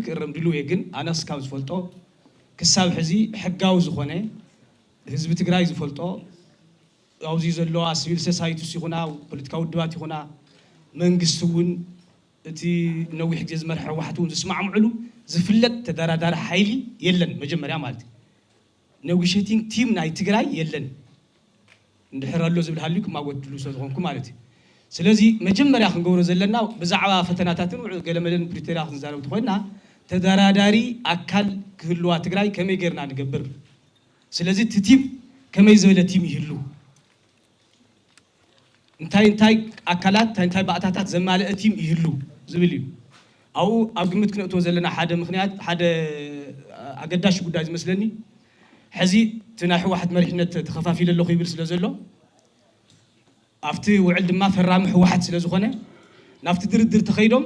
ክእረም ድልው እየ፣ ግን ኣነ እስካብ ዝፈልጦ ክሳብ ሕዚ ሕጋዊ ዝኾነ ህዝቢ ትግራይ ዝፈልጦ ኣብዚ ዘለዋ ሲቪል ሶሳይቲስ ይኹና ፖለቲካዊ ውድባት ይኹና መንግስቲ እውን እቲ ነዊሕ ግዜ ዝመርሐ ህወሓት እውን ዝስማዕምዕሉ ዝፍለጥ ተደራዳሪ ሓይሊ የለን። መጀመርያ ማለት እዩ። ኔጎሽቲንግ ቲም ናይ ትግራይ የለን። እንድሕር ኣሎ ዝብል ሃልዩ ክማጎት ድሉ ስለ ዝኾንኩ ማለት እዩ። ስለዚ መጀመርያ ክንገብሮ ዘለና ብዛዕባ ፈተናታትን ውዕ-፣ ገለመለን ፕሪቶርያ ክንዛረብ እንተኾይና ተደራዳሪ ኣካል ክህልዋ ትግራይ ከመይ ጌርና ንገብር? ስለዚ እቲ ቲም ከመይ ዝበለ ቲም ይህሉ? እንታይ እንታይ ኣካላት፣ እንታይ እንታይ ባእታታት ዘማልአ ቲም ይህሉ ዝብል እዩ። ኣብኡ ኣብ ግምት ክነእትዎ ዘለና ሓደ ምኽንያት፣ ሓደ ኣገዳሲ ጉዳይ ዝመስለኒ፣ ሕዚ እቲ ናይ ህወሓት መሪሕነት ተኸፋፊለ ኣለኹ ይብል ስለ ዘሎ፣ ኣብቲ ውዕል ድማ ፈራሚ ህወሓት ስለ ዝኾነ፣ ናብቲ ድርድር ተኸይዶም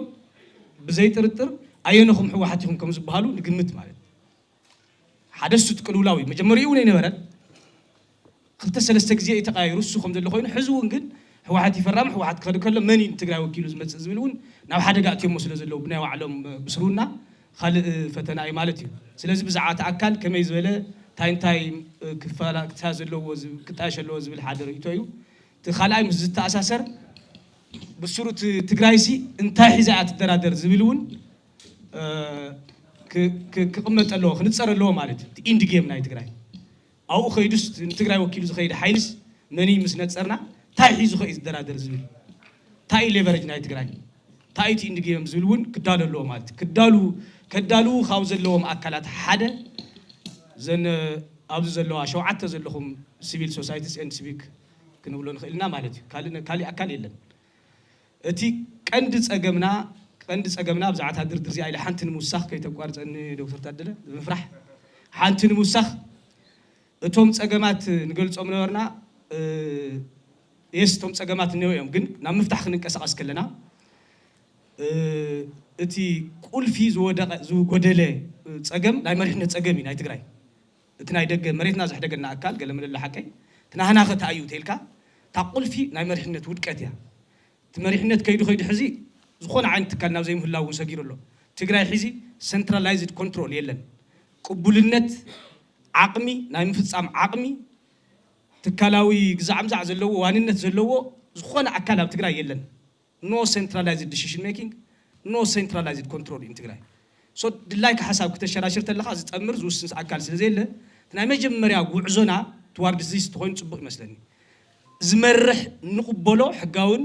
ብዘይ ጥርጥር ኣየነኹም ህወሓት ኢኹም ከም ዝበሃሉ ንግምት ማለት እዩ። ሓደ እሱ እቲ ቅልውላው እዩ። መጀመሪኡ እውን ኣይነበረን። ክልተ ሰለስተ ግዜ እዩ ተቐያይሩ። እሱ ከም ዘሎ ኮይኑ፣ ሕዚ እውን ግን ህወሓት ይፈራም፣ ህወሓት ክኸድ ከሎ መን እዩ ንትግራይ ወኪሉ ዝመጽእ ዝብል እውን ናብ ሓደጋ ኣትዮሞ ስለ ዘለዉ ብናይ ባዕሎም ብስሩና ካልእ ፈተና እዩ ማለት እዩ። ስለዚ ብዛዕባ እቲ ኣካል ከመይ ዝበለ እንታይ እንታይ ክፋላ ክታ ዘለዎ ዝብ-፣ ክጣየሽ ኣለዎ ዝብል ሓደ ርእይቶ እዩ። እቲ ካልኣይ ምስ ዝተኣሳሰር ብስሩ እቲ ትግራይሲ እንታይ ሒዛ እያ ትደራደር ዝብል እውን እ፣ ክ-፣ ክ-፣ ክቕመጥ ኣለዎ፣ ክንጸር ኣለዎ ማለት እዩ። እቲ ኢንድ ጌም ናይ ትግራይ ኣብኡ ከይዱስ ንትግራይ ወኪሉ ዝኸይድ ሓይልስ መን እዩ ምስ ነጸርና እንታይ ሒዙ ኸ እዩ ዝደራደር ዝብል እንታይ እዩ ሌቨሬጅ ናይ ትግራይ እንታይ እዩ እቲ ኢንድ ጌም ዝብል እውን ክዳሉ ኣለዎ ማለት እዩ። ክዳሉ ከዳልዉ ካብ ዘለዎም ኣካላት ሓደ ዘን ኣብዚ ዘለዋ ሸውዓተ ዘለኹም ሲቪል ሶሳይቲስ ኤንድ ሲቪክ ክንብሎ ንኽእል ኢና ማለት እዩ። ካልእ ካልእ ኣካል የለን። እቲ ቀንዲ ጸገምና ቀንዲ ጸገምና ብዛዕባ እታ ድርድር እዚኣ ኢለ ሓንቲ ንምውሳኽ ከይተቋርጸኒ ዶክተር ታደለ ብምፍራሕ ሓንቲ ንምውሳኽ እቶም ጸገማት ንገልጾም ነበርና። የስ እቶም ጸገማት እነው እዮም፣ ግን ናብ ምፍታሕ ክንንቀሳቐስ ከለና እቲ ቁልፊ ዝወደቐ ዝጎደለ ጸገም ናይ መሪሕነት ጸገም እዩ ናይ ትግራይ። እቲ ናይ ደገ መሬትና ዘሕደገና ኣካል ገለ መለሎ ሓቀይ እቲ ናህና ኸ እንታይ እዩ ተኢልካ እታ ቁልፊ ናይ መሪሕነት ውድቀት እያ። እቲ መሪሕነት ከይዱ ከይዱ ሕዚ ዝኾነ ዓይነት ትካል ናብ ዘይምህላው እውን ሰጊሩ ኣሎ። ትግራይ ሕዚ ሰንትራላይዝድ ኮንትሮል የለን። ቅቡልነት ዓቕሚ ናይ ምፍፃም ዓቕሚ ትካላዊ ግዛዕምዛዕ ዘለዎ ዋንነት ዘለዎ ዝኾነ ኣካል ኣብ ትግራይ የለን። No centralized decision making, no centralized control in ትግራይ። So ድላይካ ሓሳብ ክተሸራሽር ተለኻ ዝጠምር ዝውስን ኣካል ስለ ዘየለ እቲ ናይ መጀመርያ ጉዕዞና ትዋርድ ዚስ ተኾይኑ ፅቡቕ ይመስለኒ። ዝመርሕ ንቕበሎ ሕጋውን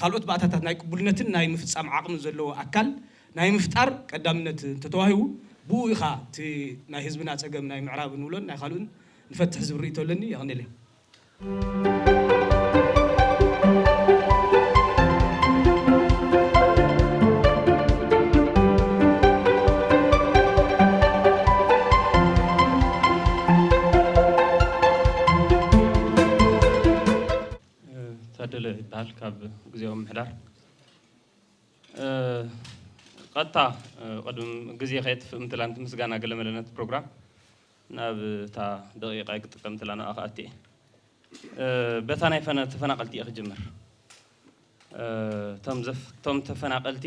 ካልኦት ባእታታት ናይ ቅቡልነትን ናይ ምፍፃም ዓቕምን ዘለዎ ኣካል ናይ ምፍጣር ቀዳምነት እንተተዋሂቡ ብኡ ኢኻ እቲ ናይ ህዝብና ፀገም ናይ ምዕራብ ንብሎን ናይ ካልኡን ንፈትሕ ዝብል ርእይቶ ኣለኒ። የቐንየለይ። ታደለ ይበሃል ካብ ግዜያዊ ምምሕዳር። ቀጥታ ቅድም ግዜ ከየጥፍእ ምትላንቲ ምስጋና ገለመለ ነቲ ፕሮግራም ናብ እታ ደቂቃ ይክጥቀም ትላ ንኣ ክኣቲ እየ። በታ ናይ ፈነ-፣ ተፈናቐልቲ እየ ክጅምር። እቶም ዘፍ-፣ እቶም ተፈናቐልቲ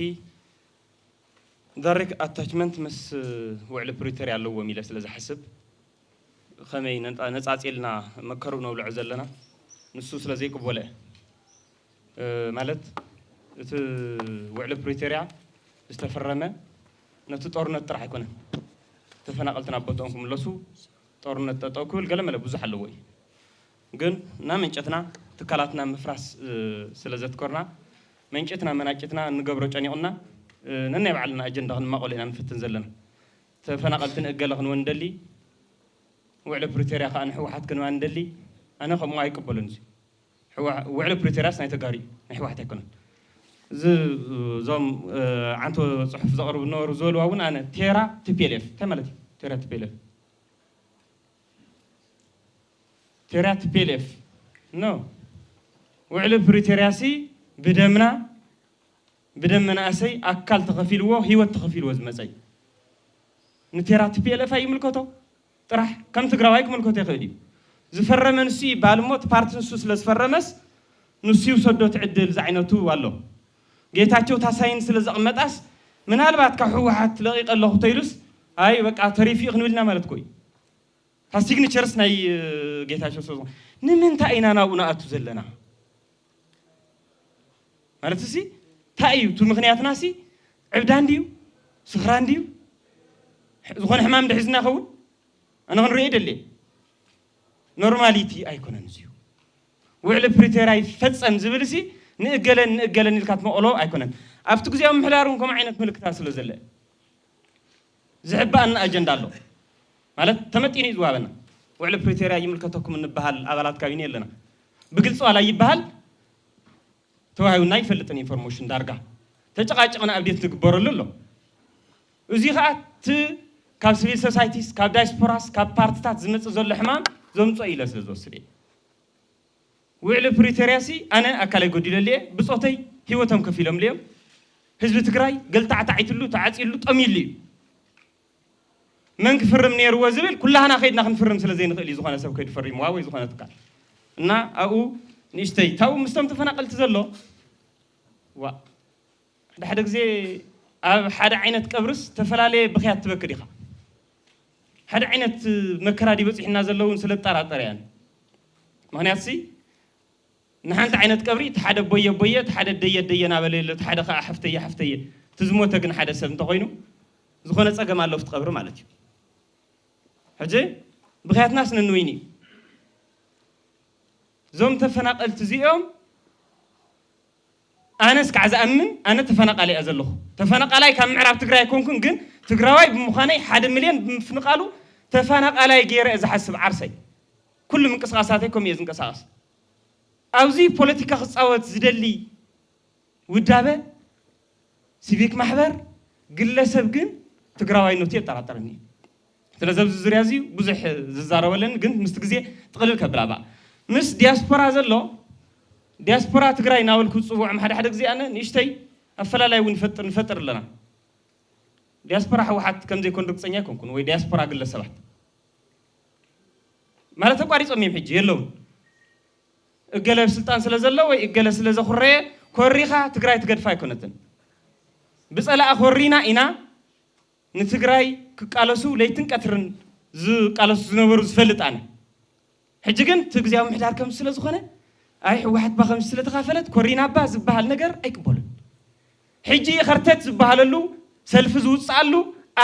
ዳይሬክት ኣታችመንት ምስ ውዕሊ ፕሪቶርያ ኣለዎም ኢለ ስለ ዝሓስብ፣ ከመይ ነንጣ-፣ ነጻጺልና መከሩ ነብልዖ ዘለና ንሱ ስለ ዘይቅበሎ እየ። እ፣ ማለት እቲ ውዕሊ ፕሪቶርያ ዝተፈረመ ነቲ ጦርነት ጥራሕ ኣይኮነን። ተፈናቐልቲ ናብ ቦትኦም ክምለሱ፣ ጦርነት ጠጠው ክብል ገለመለ ብዙሕ ኣለዎ እዩ። ግን እናመንጨትና ትካላትና ምፍራስ፣ እ፣ ስለ ዘትኮርና፣ መንጨትና መናጨትና እንገብሮ ጨኒቑና፣ እ፣ ነናይ ባዕልና ኣጀንዳ ክንማቐሎ ኢና ንፍትን ዘለና። ተፈናቐልቲ ንእገለ ክንወ ንደሊ፣ ውዕሊ ፕሪቶርያ ከኣ ንህወሓት ክንዋ ንደሊ፣ ኣነ ከምኡ ኣይቅበሎን እዚ። ህወሓ-፣ ውዕሊ ፕሪቶርያስ ናይ ተጋሩ እዩ፣ ናይ ህወሓት ኣይኮነን። እዚ፣ እዞም፣ እ፣ ዓንቶ ጽሑፍ ዘቕርቡ ዝነበሩ ዝበልዋ እውን ኣነ ቴራ ቲ ፒ ኤል ኤፍ፣ እንታይ ማለት እዩ? ቴራ ቲ ፒ ኤል ኤፍ። ቴራ ቲ ፒ ኤል ኤፍ። ኖ። ውዕሊ ፕሪቶርያሲ ብደምና፣ ብደም መናእሰይ ኣካል ተኸፊልዎ፣ ህይወት ተኸፊልዎ ዝመጸ እዩ። ንቴራ ቲ ፒ ኤል ኤፍ ኣይምልከቶ። ጥራሕ ከም ትግራዋይ ክምልከቶ ይኽእል እዩ። ዝፈረመ ንሱ ይበሃል እሞ፣ እቲ ፓርቲ ንሱ ስለ ዝፈረመስ፣ ንሱ ይውሰዶ እቲ ዕድል ዝዓይነቱ ኣሎ። ጌታቸው ታሳይን ስለ ዘቐመጣስ፣ ምናልባት ካብ ህወሓት ለቒቐ ኣለኹ ተይሉስ፣ ኣይ በቃ ተሪፉ እዩ ክንብል ኢና ማለት እኮ እዩ። እታ ሲግኒቸርስ ናይ ጌታቸው ስለ ዝኾነ ንምንታይ ኢና ናብኡ ንኣቱ ዘለና? ማለት ሲ እንታይ እዩ እቲ ምኽንያትና? ሲ ዕብዳን ድዩ? ስኽራን ድዩ? ዝኾነ ሕማም ድሒዝና ይኸውን? ኣነ ክንሪኦ ይደሊ። ኖርማሊቲ ኣይኮነን እዚዩ። ውዕሊ ፕሪቶርያ ይፈጸም ዝብል ሲ ንእገለን ንእገለን ኢልካ ትመቐሎ ኣይኮነን። ኣብቲ ግዜያዊ ምምሕዳር እውን ከምኡ ዓይነት ምልክታት ስለ ዘለ ዝሕበኣና ኣጀንዳ ኣሎ። ማለት ተመጢኑ እዩ ዝወሃበና። ውዕሊ ፕሪቶርያ ይምልከተኩም እንበሃል ኣባላት ካቢኔ ኣለና። ብግልፂ ዋላ ይበሃል ተዋሂቡና ይፈልጥን ኢንፎርሜሽን ዳርጋ ተጨቃጭቕና ኣብዴት ዝግበረሉ ኣሎ። እዚ ከዓ እቲ ካብ ሲቪል ሶሳይቲስ፣ ካብ ዳያስፖራስ፣ ካብ ፓርትታት ዝመፅእ ዘሎ ሕማም ዘምፅኦ ኢለ ስለ ዝወስድ እየ። ውዕሊ ፕሪቶርያ ሲ ኣነ ኣካለይ ጎዲለሉ እየ፣ ብፆተይ ህይወቶም ከፊሎም እዮም። ህዝቢ ትግራይ ገልታዕታዒትሉ ተዓፂሉ ጠሚሉ እዩ። መን ክፍርም ነይርዎ ዝብል ኩላህና ከይድና ክንፍርም ስለ ዘይንኽእል እዩ ዝኾነ ሰብ ከይዱ ፈሪምዋ ወይ ዝኾነ ትካል እና ኣብኡ ንእሽተይ ታብኡ ምስቶም ተፈናቀልቲ ዘሎ ዋ ሓደ ሓደ ግዜ ኣብ ሓደ ዓይነት ቀብርስ ዝተፈላለየ ብኽያት ትበክድ ኢኻ። ሓደ ዓይነት መከራ ድዩ በፂሕና ዘለውን ስለ ጠራጠር እያን። ምክንያት ሲ ንሓንቲ ዓይነት ቀብሪ እቲ ሓደ ቦየ ቦየ እቲ ሓደ ደየ ደየ ናበለ የለ እቲ ሓደ ከዓ ሓፍተየ ሓፍተየ እቲ ዝሞተ ግን ሓደ ሰብ እንተኮይኑ ዝኾነ ፀገም ኣሎ ኣብቲ ቀብሪ ማለት እዩ። ሕጂ ብኽያትናስ ንንወይኒ እዩ። እዞም ተፈናቀልቲ እዚኦም ኣነስ ከዓ ዝኣምን ኣነ ተፈናቃላይ እያ ዘለኹ። ተፈናቃላይ ካብ ምዕራብ ትግራይ ኣይኮንኩን፣ ግን ትግራዋይ ብምዃነይ ሓደ ሚልዮን ብምፍንቃሉ ተፈናቃላይ ገይረ እየ ዝሓስብ ዓርሰይ። ኩሉ ምንቅስቃሳተይ ከምኡ እየ ዝንቀሳቀስ። ኣብዚ ፖለቲካ ክፃወት ዝደሊ ውዳበ፣ ሲቪክ ማሕበር፣ ግለሰብ ግን ትግራዋይነቱ የጠራጥረኒ እዩ። ስለዚ ኣብዚ ዙርያ እዚ ብዙሕ ዝዛረበለን ግን ምስቲ ግዜ ጥቕልል ከብላ እባ ምስ ዲያስፖራ ዘሎ ዲያስፖራ ትግራይ እናበልኩ ዝፅውዖም ሓደ ሓደ ግዜ ኣነ ንእሽተይ ኣፈላላይ እውን ንፈጥር ንፈጥር ኣለና። ዲያስፖራ ህወሓት ከም ዘይኮን ርግፀኛ ኣይኮንኩን ወይ ዲያስፖራ ግለሰባት ማለት ኣቋሪፆም እዮም ሕጂ የለውን። እገለ ኣብ ስልጣን ስለ ዘሎ ወይ እገለ ስለ ዘኹረየ ኮሪኻ ትግራይ ትገድፋ ኣይኮነትን። ብፀላኣ ኮሪና ኢና ንትግራይ ክቃለሱ ለይትን ቀትርን ዝቃለሱ ዝነበሩ ዝፈልጥ ኣነ። ሕጂ ግን እቲ ግዜያዊ ምሕዳር ከም ስለ ዝኾነ ኣይ ህወሓት ባ ከም ስለተኻፈለት ኮሪና ባ ዝበሃል ነገር ኣይቅበሉን። ሕጂ ከርተት ዝበሃለሉ ሰልፊ ዝውፅኣሉ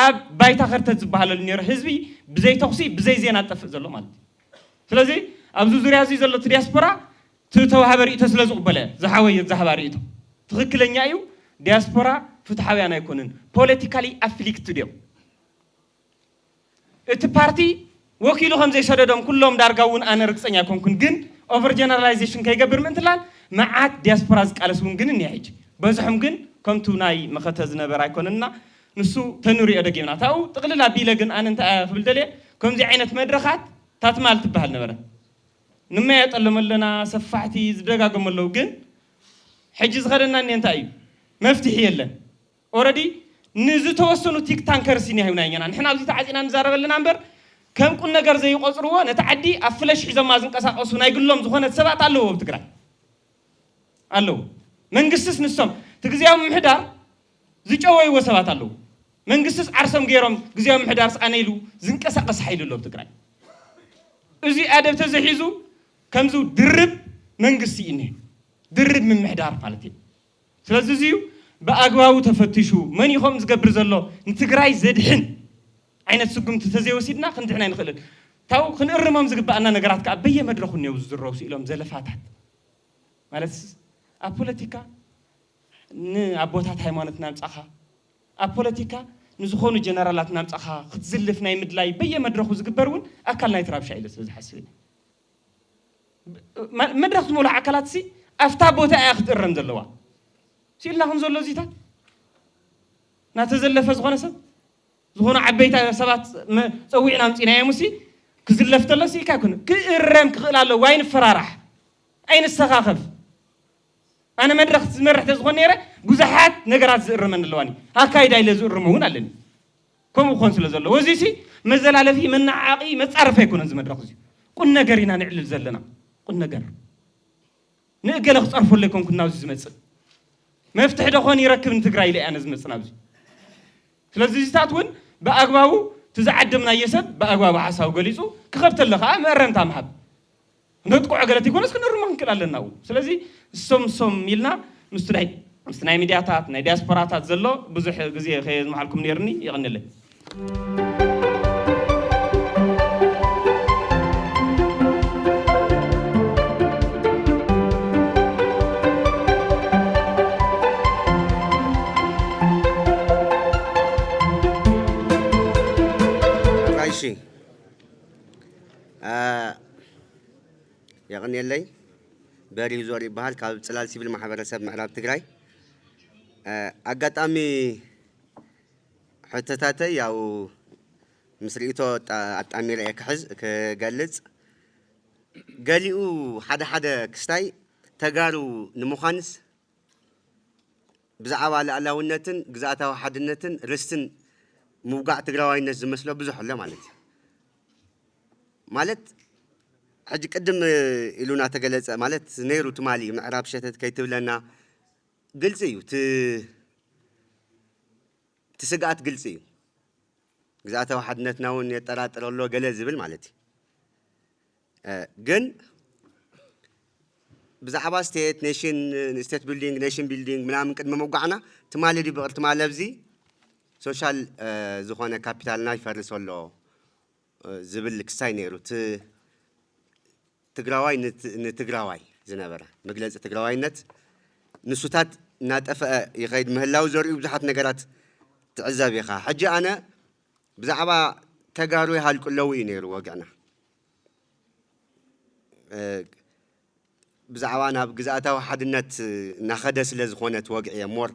ኣብ ባይታ ከርተት ዝበሃለሉ ነይሩ ህዝቢ ብዘይ ተኹሲ ብዘይ ዜና ጠፍእ ዘሎ ማለት እዩ። ስለዚ ኣብዚ ዙርያ እዚ ዘሎ እቲ ዲያስፖራ እቲ ተዋሃበ ርእቶ ስለ ዝቕበለ ዝሓወየ ዝሃባ ርእቶ ትኽክለኛ እዩ። ዲያስፖራ ፍትሓውያን ኣይኮኑን፣ ፖለቲካሊ ኣፍሊክትድ እዮም። እቲ ፓርቲ ወኪሉ ከም ዘይሰደዶም ኩሎም ዳርጋ እውን ኣነ ርግፀኛ ኣይኮንኩን፣ ግን ኦቨር ጀነራላይዜሽን ከይገብር ምእንትላል መዓት ዲያስፖራ ዝቃለስ እውን ግን እኒአ። ሕጂ በዝሖም ግን ከምቱ ናይ መኸተ ዝነበረ ኣይኮነንና ንሱ ተንሪኦ ደጊምና ታኡ ጥቕልል ኣቢለ ግን ኣነ እንታይ ክብል ደልየ ከምዚ ዓይነት መድረኻት ታትማል ትበሃል ነበረ። ንመያየጠሎም ኣለና፣ ሰፋሕቲ ዝደጋገሙ ኣለዉ። ግን ሕጂ ዝኸደና እኒአ እንታይ እዩ? መፍትሒ የለን። ኦረዲ ንዝተወሰኑ ቲክ ታንከርስ ኢና ሂብና እኛና። ንሕና ኣብዚ ተዓፂና ንዛረብ ኣለና እምበር ከም ቁም ነገር ዘይቆፅርዎ ነቲ ዓዲ ኣብ ፍለሽ ሒዞማ ዝንቀሳቀሱ ናይ ግሎም ዝኾነ ሰባት ኣለዎ ኣብ ትግራይ። ኣለዉ። መንግስትስ ንሶም እቲ ግዜያዊ ምምሕዳር ዝጨወይዎ ሰባት ኣለዉ። መንግስትስ ዓርሶም ገይሮም ግዜያዊ ምምሕዳርስ ኣነ ኢሉ ዝንቀሳቀስ ሓይሊ ኣሎ ኣብ ትግራይ። እዚ ኣደብ ተዘሒዙ ከምዚ ድርብ መንግስቲ እዩ እኒሀ። ድርብ ምምሕዳር ማለት እዩ። ስለዚ እዚ እዩ ብኣግባቡ ተፈቲሹ መን እዩ ከምኡ ዝገብር ዘሎ ንትግራይ ዘድሕን ዓይነት ስጉምቲ ተዘይወሲድና ክንድሕን ኣይንኽእልን። ታው ክንእርሞም ዝግባኣና ነገራት ከዓ በየመድረኹ እኒአው ዝዝረቡ ስኢሎም ዘለፋታት ማለት ኣብ ፖለቲካ ንኣቦታት ሃይማኖት ናምፃኻ ኣብ ፖለቲካ ንዝኾኑ ጀነራላት ናምፃኻ ክትዝልፍ ናይ ምድላይ በየመድረኹ ዝግበር እውን ኣካል ናይቲ ራብሻ ኢለ ስለ ዝሓስብ እየ። መ- መድረኽ ዝመልኡ ኣካላት ሲ ኣብታ ቦታ እያ ክትእረም ዘለዋ ሲልና ከም ዘሎ እዚታት ናተዘለፈ ዝኾነ ሰብ ዝኾኑ ዓበይቲ ሰባት መ- ፀዊዕና ኣምፂናዮም ሲ ክዝለፍ ተሎ ሲ ኢልካ ኣይኮነ ክእረም ክኽእል ኣለዎ። ኣይንፈራራሕ ኣይንሰኻኸፍ። ኣነ መድረኽ ዝመርሕ ተዝኾን ነይረ ብዙሓት ነገራት ዝእረመን ኣለዋኒ ኣካይዳ ኢለ ዝእርሞ እውን ኣለኒ። ከምኡ ክኾን ስለ ዘለዎ እዚ ሲ መዘላለፊ መነዓቂ መፃረፊ ኣይኮነን እዚ መድረኽ እዚ። ቁም ነገር ኢና ንዕልል ዘለና። ቁም ነገር ንእገለ ክፀርፈሉ ኣይኮንኩን ናብዚ ዝመፅእ መፍትሒ ደኾን ይረክብ ንትግራይ ኢለ ኣነ ዝመፅእ ናብዚ። ስለዚ እዚታት እውን ብኣግባቡ እቲ ዝዓደምናዮ ሰብ ብኣግባቡ ሓሳቡ ገሊፁ ክኸብተለ ከዓ መእረምታ ምሃብ። ነጥቅዖ ገለ ተይኮነስ ክንእርሞ ክንክእል ኣለና። ስለዚ እሶም እሶም ኢልና ምስቲ ናይ ምስቲ ናይ ሚድያታት ናይ ዲያስፖራታት ዘሎ ብዙሕ ግዜ ከየዝመሓልኩም ነይርኒ። የቐንለይ። የቐንየለይ። በሪሁ ዞር ይበሃል፣ ካብ ጽላል ሲቪል ማሕበረሰብ ምዕራብ ትግራይ። ኣጋጣሚ ሕቶታተይ ያው ምስ ርእይቶ ኣጣሚረ እየ ክሕዝ ክገልጽ። ገሊኡ ሓደ ሓደ ክስታይ ተጋሩ ንምዃንስ ብዛዕባ ልኣላውነትን ግዝኣታዊ ሓድነትን ርስትን ምውጋዕ ትግራዋይነት ዝመስሎ ብዙሕ ኣሎ ማለት እዩ። ማለት ሕጂ ቅድም ኢሉ እናተገለጸ ማለት ነይሩ ትማሊ ምዕራብ ሸተት ከይትብለና ግልጺ እዩ። እቲ ስግኣት ግልጺ እዩ። ግዝኣታዊ ሓድነትና እውን የጠራጥር ኣሎ ገለ ዝብል ማለት እዩ። ግን ብዛዕባ ስቴት ኔሽን ስቴት ቢልዲንግ ኔሽን ቢልዲንግ ምናምን ቅድሚ ምውጋዕና ትማሊ ድዩ ብቕር ትማሊ ኣብዚ ሶሻል ዝኾነ ካፒታልና ይፈርስ ኣሎ ዝብል ክስታይ ነይሩ። ትግራዋይ ንትግራዋይ ዝነበረ መግለፂ ትግራዋይነት ንሱታት እናጠፈአ ይኸይድ ምህላው ዘርእዩ ብዙሓት ነገራት ትዕዘብ ኢኻ። ሕጂ ኣነ ብዛዕባ ተጋሩ ይሃልቁ ኣለዉ እዩ ነይሩ ወግዕና። ብዛዕባ ናብ ግዝኣታዊ ሓድነት እናኸደ ስለ ዝኾነ እቲ ወግዒ እየ ሞር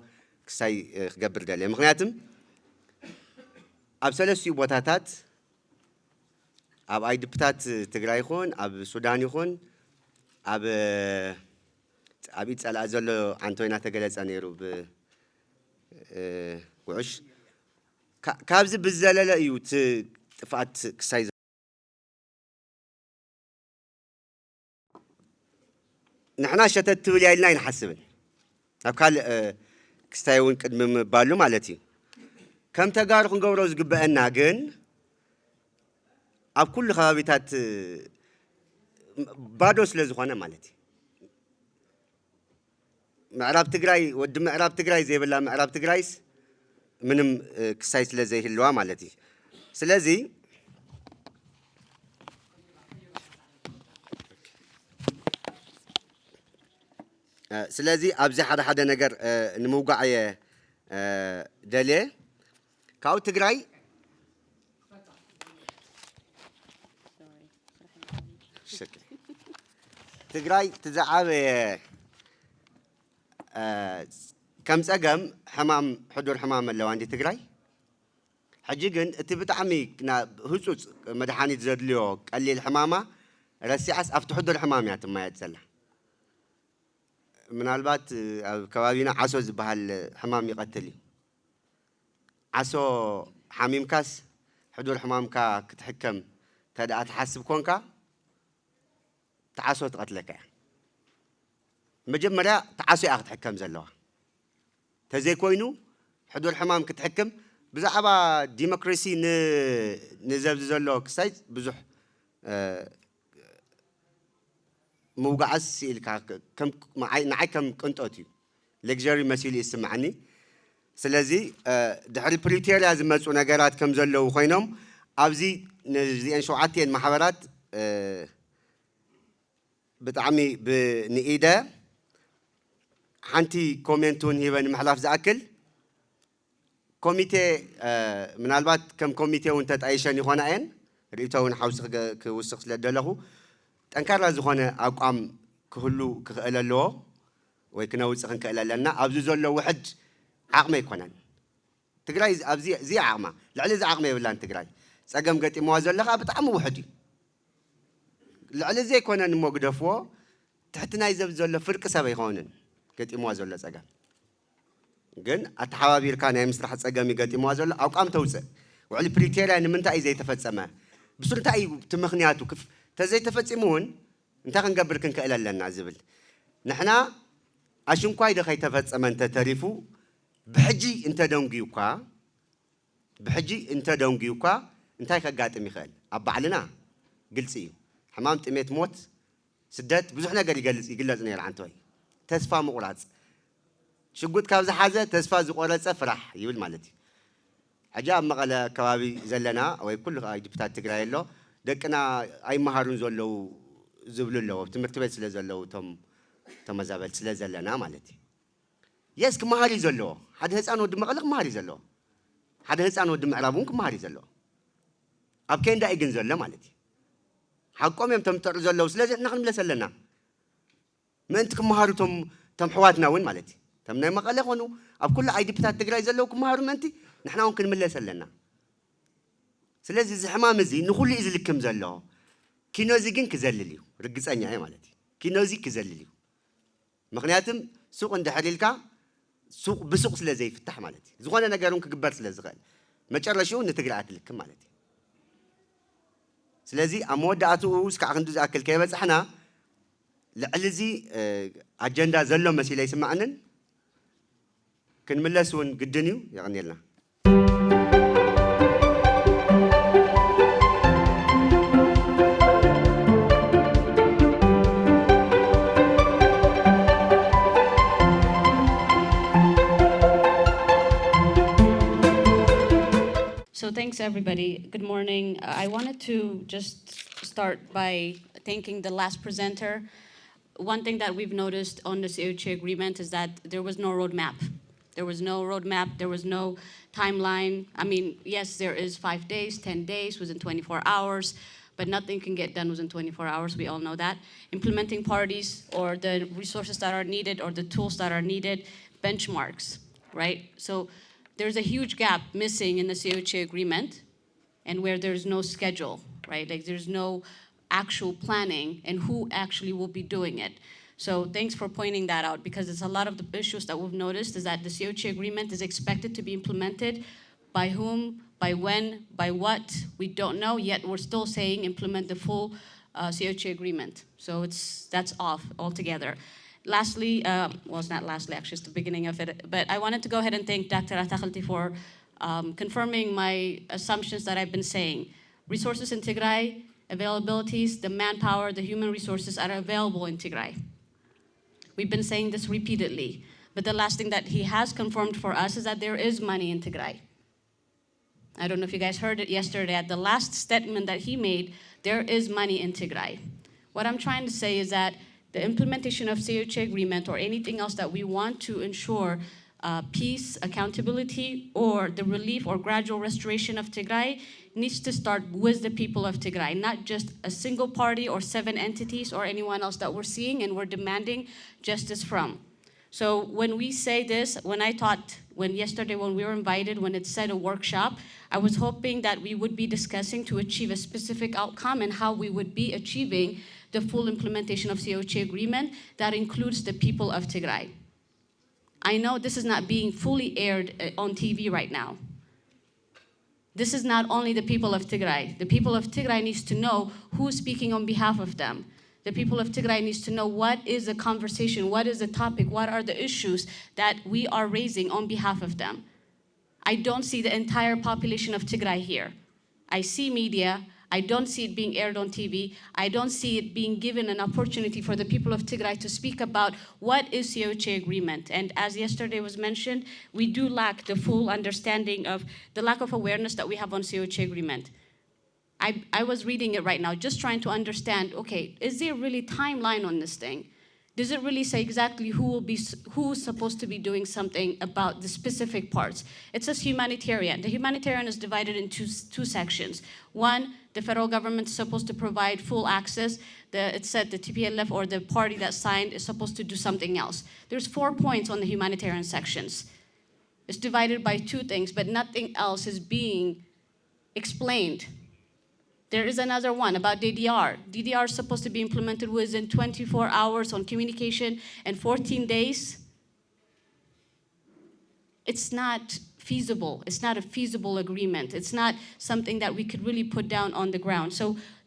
ክሳይ ክገብር ደልየ። ምኽንያቱም ኣብ ሰለስቲኡ ቦታታት ኣብ ኣይድፕታት ትግራይ ይኹን ኣብ ሱዳን ይኹን ኣብ ኣብ ኢድ ጸላኢ ዘሎ ዓንቶ እናተገለጸ ነይሩ ብጉዕሽ። ካብዚ ብዝዘለለ እዩ እቲ ጥፍኣት ክሳይ ንሕና ሸተት ትብል እያ ኢልና ኣይንሓስብን። ኣብ ካልእ ክስታይ እውን ቅድሚ ምባሉ ማለት እዩ። ከም ተጋሩ ክንገብሮ ዝግበአና ግን ኣብ ኩሉ ከባቢታት ባዶ ስለ ዝኾነ ማለት እዩ። ምዕራብ ትግራይ ወዲ ምዕራብ ትግራይ ዘይብላ ምዕራብ ትግራይስ ምንም ክሳይ ስለ ዘይህልዋ ማለት እዩ። ስለዚ ስለዚ ኣብዚ ሓደ ሓደ ነገር ንምውጋዕ እየ ደልየ ካብኡ ትግራይ ትግራይ ትዝዓበየ ከም ፀገም ሕማም ሕዱር ሕማም ኣለዋ እንዲ ትግራይ። ሕጂ ግን እቲ ብጣዕሚ ህፁፅ መድሓኒት ዘድልዮ ቀሊል ሕማማ ረሲዓስ ኣብቲ ሕዱር ሕማም እያ ትማየጥ ዘላ። ምናልባት ኣብ ከባቢና ዓሶ ዝበሃል ሕማም ይቐትል እዩ። ዓሶ ሓሚምካስ ሕዱር ሕማምካ ክትሕከም ተደኣ ትሓስብ ኮንካ ተዓሶ ትቐትለካ እያ። መጀመርያ ተዓሶ እያ ክትሕከም ዘለዋ። ተዘይኮይኑ ሕዱር ሕማም ክትሕክም ብዛዕባ ዲሞክራሲ ንዘብዚ ዘሎ ክሳይ ብዙሕ ምውጋዓስ ኢልካ ንዓይ ከም ቅንጦት እዩ። ሌግሪ መሲሉ ይስምዓኒ። ስለዚ ድሕሪ ፕሪቶርያ ዝመፁ ነገራት ከም ዘለዉ ኮይኖም ኣብዚ ነዚአን ሸውዓቲኤን ማሕበራት ብጣዕሚ ብንኢደ ሓንቲ ኮሜንት እውን ሂበ ንምሕላፍ ዝኣክል ኮሚቴ ምናልባት ከም ኮሚቴ እውን ተጣይሸን ይኾና እየን ርእቶ እውን ሓውሲ ክውስኽ ስለ ደለኹ ጠንካራ ዝኾነ ኣቋም ክህሉ ክኽእል ኣለዎ ወይ ክነውፅእ ክንክእል ኣለና። ኣብዚ ዘሎ ውሕድ ዓቕሚ ኣይኮነን። ትግራይ ኣብዚ እዚ ዓቕማ ልዕሊ እዚ ዓቕሚ የብላን። ትግራይ ፀገም ገጢምዋ ዘሎ ከዓ ብጣዕሚ ውሕድ እዩ። ልዕሊ እዚ ኣይኮነን እሞ ግደፍዎ ትሕቲ ናይ ዘብ ዘሎ ፍርቂ ሰብ ኣይኮንን ገጢምዋ ዘሎ ፀገም። ግን ኣተሓባቢርካ ናይ ምስራሕ ፀገም እዩ ገጢምዋ ዘሎ። ኣቋም ተውፅእ። ውዕሊ ፕሪቶርያ ንምንታይ እዩ ዘይተፈፀመ? ብስሩ እንታይ እዩ እቲ ምኽንያቱ? ተዘይተፈፂሙ እውን እንታይ ክንገብር ክንክእል ኣለና ዝብል ንሕና ኣሽንኳይ ዶ ከይተፈፀመ እንተተሪፉ ብሕጂ እንተደንጉዩ እኳ ብሕጂ እንተ ደንጉዩ እኳ እንታይ ከጋጥም ይኽእል? ኣብ ባዕልና ግልጺ እዩ። ሕማም፣ ጥሜት፣ ሞት፣ ስደት፣ ብዙሕ ነገር ይገልጽ፣ ይግለጽ ነይሩ። ዓንተወይ፣ ተስፋ ምቑራጽ፣ ሽጉጥ ካብ ዝሓዘ ተስፋ ዝቖረጸ ፍራሕ ይብል ማለት እዩ። ሕጂ ኣብ መቐለ ከባቢ ዘለና ወይ ኩሉ ከኣ ዲፕታት ትግራይ ኣሎ፣ ደቅና ኣይመሃሩን ዘለዉ ዝብሉ ኣለዉ፣ ኣብ ትምህርቲ ቤት ስለ ዘለዉ እቶም ተመዛበልቲ ስለ ዘለና ማለት እዩ። የስ፣ ክመሃር እዩ ዘለዎ። ሓደ ህፃን ወዲ መቐለ ክመሃር እዩ ዘለዎ። ሓደ ህፃን ወዲ ምዕራብ እውን ክመሃር እዩ ዘለዎ። ኣብ ኬንዳ እዩ ግን ዘሎ ማለት እዩ። ሓቆም እዮም ተምጠሩ ዘለዉ። ስለዚ ንሕና ክንምለስ ኣለና። ምእንቲ ክመሃሩ እቶም፣ እቶም ኣሕዋትና እውን ማለት እዩ። እቶም ናይ መቐለ ኾኑ ኣብ ኩሉ ኣይዲፒታት ትግራይ ዘለዉ ክመሃሩ ምእንቲ ንሕና እውን ክንምለስ ኣለና። ስለዚ እዚ ሕማም እዚ ንኹሉ እዩ ዝልክም ዘሎ። ኪኖ እዚ ግን ክዘልል እዩ። ርግፀኛ እየ ማለት እዩ። ኪኖ እዚ ክዘልል እዩ። ምኽንያቱም ሱቕ እንድሕር ኢልካ ሱቕ ብሱቕ ስለ ዘይፍታሕ ማለት እዩ። ዝኾነ ነገር እውን ክግበር ስለ ዝኽእል መጨረሽኡ ንትግራይ ኣትልክም ማለት እዩ። ስለዚ ኣብ መወዳእትኡ እስካዕ ክንዱ ዝኣክል ከይበጻሕና ልዕሊ እዚ፣ እ፣ ኣጀንዳ ዘሎ መሲሉ ኣይስማዕንን። ክንምለስ እውን ግድን እዩ። የቐንየልና። So thanks everybody. Good morning. Uh, I wanted to just start by thanking the last presenter. One thing that we've noticed on the C O H A agreement is that there was no roadmap. There was no roadmap, there was no timeline. I mean, yes, there is five days, ten days, within twenty-four hours, but nothing can get done within twenty-four hours, we all know that. Implementing parties or the resources that are needed or the tools that are needed, benchmarks, right? So there's a huge gap missing in the C O H A agreement and where there's no schedule, right? Like there's no actual planning and who actually will be doing it. So thanks for pointing that out, because there's a lot of the issues that we've noticed is that the C O H A agreement is expected to be implemented. By whom, by when, by what, we don't know, yet we're still saying implement the full, uh, C O H A agreement. So it's, that's off altogether. Lastly, uh, well, it's not lastly, actually, it's the beginning of it, but I wanted to go ahead and thank Doctor Atakelti for, um, confirming my assumptions that I've been saying. Resources in Tigray, availabilities, the manpower, the human resources are available in Tigray. We've been saying this repeatedly, but the last thing that he has confirmed for us is that there is money in Tigray. I don't know if you guys heard it yesterday, at the last statement that he made, there is money in Tigray. What I'm trying to say is that the implementation of C O H A agreement or anything else that we want to ensure, uh, peace, accountability, or the relief or gradual restoration of Tigray needs to start with the people of Tigray, not just a single party or seven entities or anyone else that we're seeing and we're demanding justice from. So when we say this, when I thought, when yesterday when we were invited, when it said a workshop, I was hoping that we would be discussing to achieve a specific outcome and how we would be achieving the full implementation of C O H A agreement that includes the people of Tigray. I know this is not being fully aired, uh, on T V right now. This is not only the people of Tigray. The people of Tigray needs to know who's speaking on behalf of them. The people of Tigray needs to know what is the conversation, what is the topic, what are the issues that we are raising on behalf of them. I don't see the entire population of Tigray here. I see media. I don't see it being aired on T V. I don't see it being given an opportunity for the people of Tigray to speak about what is C O H A agreement. And as yesterday was mentioned, we do lack the full understanding of the lack of awareness that we have on C O H A agreement. I, I was reading it right now, just trying to understand, okay, is there really timeline on this thing? Does it really say exactly who will be s-, who's supposed to be doing something about the specific parts? It says humanitarian. The humanitarian is divided into s-, two sections. One, the federal government is supposed to provide full access. The, it said the T P L F or the party that signed is supposed to do something else. There's four points on the humanitarian sections. It's divided by two things, but nothing else is being explained. There is another one about D D R. D D R is supposed to be implemented within twenty-four hours on communication and fourteen days. it's not feasible. It's not a feasible agreement. It's not something that we could really put down on the ground. So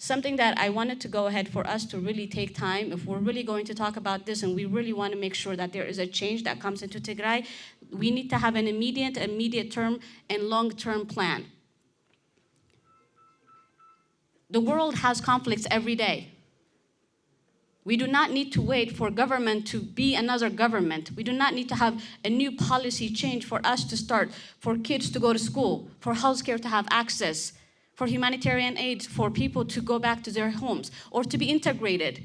something that I wanted to go ahead for us to really take time, if we're really going to talk about this and we really want to make sure that there is a change that comes into Tigray, we need to have an immediate, immediate term and long-term plan. The world has conflicts every day. We do not need to wait for government to be another government. We do not need to have a new policy change for us to start, for kids to go to school, for healthcare to have access, for humanitarian aid, for people to go back to their homes or to be integrated.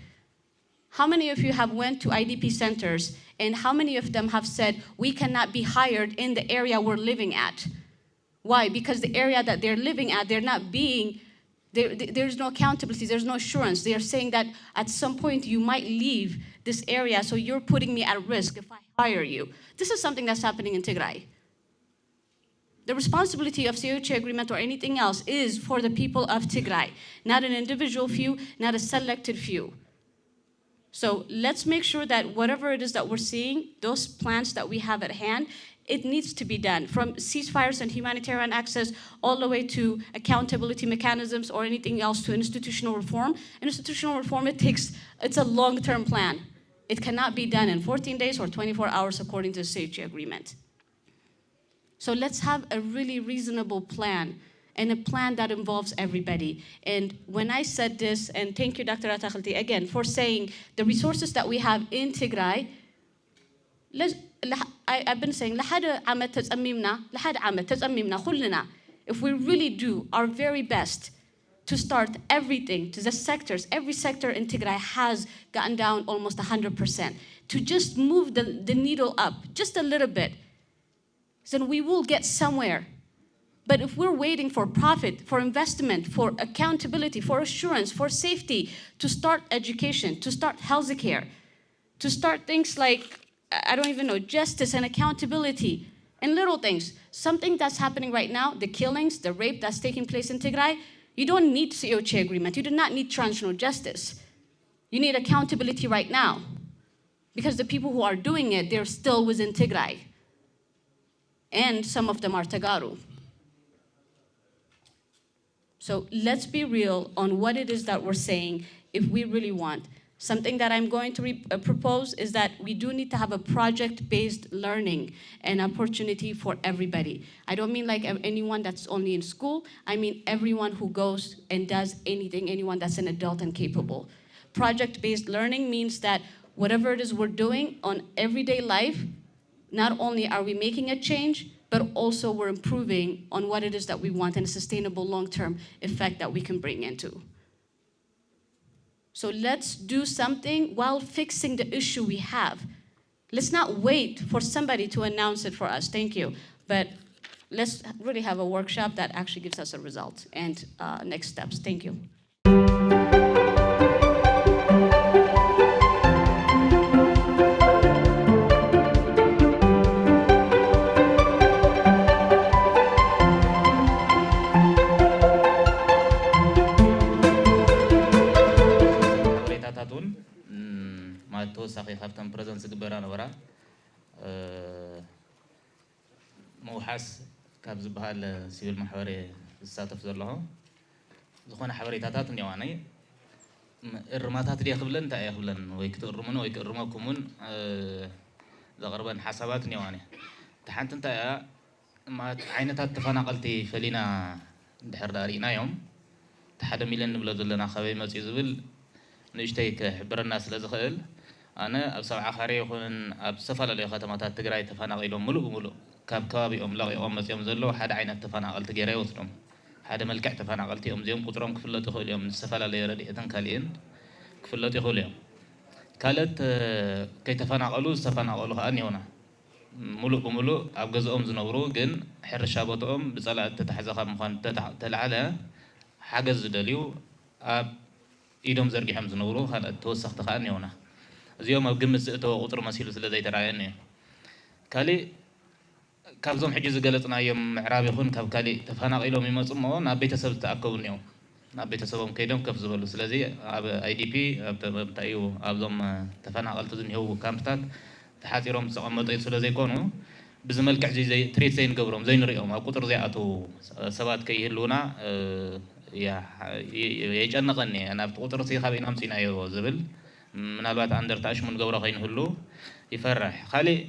How many of you have went to I D P centers, and how many of them have said, "We cannot be hired in the area we're living at"? Why? Because the area that they're living at, they're not being, there, there- there's no accountability, there's no assurance. They are saying that at some point you might leave this area, so you're putting me at risk if I hire you. This is something that's happening in Tigray. The responsibility of C O H A agreement or anything else is for the people of Tigray, not an individual few, not a selected few. So let's make sure that whatever it is that we're seeing, those plans that we have at hand, it needs to be done, from ceasefires and humanitarian access all the way to accountability mechanisms or anything else to institutional reform. Institutional reform, it takes, it's a long-term plan. It cannot be done in fourteen days or twenty-four hours according to the C O H A agreement. So let's have a really reasonable plan and a plan that involves everybody. And when I said this, and thank you, Doctor Ataklti, again, for saying the resources that we have in Tigray, let's, I, I've been saying, ንሓደ ዓመት ተጸሚምና፣ ንሓደ ዓመት ተጸሚምና ኩልና, if we really do our very best to start everything to the sectors, every sector in Tigray has gotten down almost one hundred percent. To just move the, the needle up just a little bit, then we will get somewhere. But if we're waiting for profit, for investment, for accountability, for assurance, for safety, to start education, to start healthcare, to start things like, I don't even know, justice and accountability and little things. Something that's happening right now, the killings, the rape that's taking place in Tigray, you don't need C O H A agreement. You do not need transitional justice. You need accountability right now. Because the people who are doing it, they're still within Tigray. And some of them are Tegaru. So let's be real on what it is that we're saying if we really want. Something that I'm going to re- uh, propose is that we do need to have a project-based learning and opportunity for everybody. I don't mean like ev- anyone that's only in school. I mean everyone who goes and does anything, anyone that's an adult and capable. Project-based learning means that whatever it is we're doing on everyday life, not only are we making a change, but also we're improving on what it is that we want and a sustainable long-term effect that we can bring into. So let's do something while fixing the issue we have. Let's not wait for somebody to announce it for us. Thank you. But let's really have a workshop that actually gives us a result and uh, next steps. Thank you. ሓበሬታታት እውን ማለት ተወሳኺ ካብተን ፕረዘንት ዝግበራ ነበራ ምውሓስ ካብ ዝበሃል ሲቪል ማሕበር እየ ዝሳተፍ ዘለኹ። ዝኾነ ሓበሬታታት እኒዋኒ እርማታት ድየ ክብለን እንታይ እየ ክብለን ወይ ክትእርሙን ወይ ክእርመኩም እውን ዘቕርበን ሓሳባት እኒዋኒ። እቲ ሓንቲ እንታይ እያ ማለት ዓይነታት ተፈናቐልቲ ፈሊና እንድሕር ዳ ርኢናዮም እቲ ሓደ ሚልዮን ንብሎ ዘለና ካበይ መፅኡ ዝብል ንእሽተይ ክሕብረና ስለ ዝኽእል ኣነ ኣብ ሰብዓ ካሬ ይኹን ኣብ ዝተፈላለዩ ከተማታት ትግራይ ተፈናቒሎም ሙሉእ ብሙሉእ ካብ ከባቢኦም ለቒቖም መፂኦም ዘለዉ ሓደ ዓይነት ተፈናቐልቲ ገይረ ይወስዶም። ሓደ መልክዕ ተፈናቐልቲ እዮም። እዚኦም ቁፅሮም ክፍለጡ ይኽእሉ እዮም። ዝተፈላለየ ረድኤትን ካሊእን ክፍለጡ ይኽእሉ እዮም። ካልኦት ከይተፈናቐሉ ዝተፈናቐሉ ከዓ እኒሆና። ሙሉእ ብሙሉእ ኣብ ገዝኦም ዝነብሩ ግን ሕርሻ ቦትኦም ብፀላእቲ ተታሕዘ ካብ ምዃን ተላዕለ ሓገዝ ዝደልዩ ኣብ ኢዶም ዘርጊሖም ዝነብሩ ካልኦት ተወሰኽቲ ከዓ እኒሆና። እዚኦም ኣብ ግምት ዝእተወ ቁፅሪ መሲሉ ስለ ዘይተረኣየኒ እዩ። ካሊእ ካብዞም ሕጂ ዝገለፅናዮም ምዕራብ ይኹን ካብ ካሊእ ተፈናቒሎም ይመፁ እሞ ናብ ቤተሰብ ዝተኣከቡ እኒኦም። ናብ ቤተሰቦም ከይዶም ከፍ ዝበሉ። ስለዚ ኣብ ኣይዲፒ እንታይ እዩ ኣብዞም ተፈናቐልቲ ዝኒሄው ካምፕታት ተሓፂሮም ዝተቐመጡ ስለ ዘይኮኑ ብዚ መልክዕ እዚ ዘይ- ትሪት ዘይንገብሮም ዘይንሪኦም ኣብ ቁፅሪ ዘይኣተዉ ሰባት ከይህልውና የጨንቐኒ። ናብቲ ቁፅሪ ሲ ካበይ ኣምፂናዮ ዝብል ምናልባት ኣንደር ተኣሽሙ ንገብሮ ከይንህሉ ይፈርሕ። ካሊእ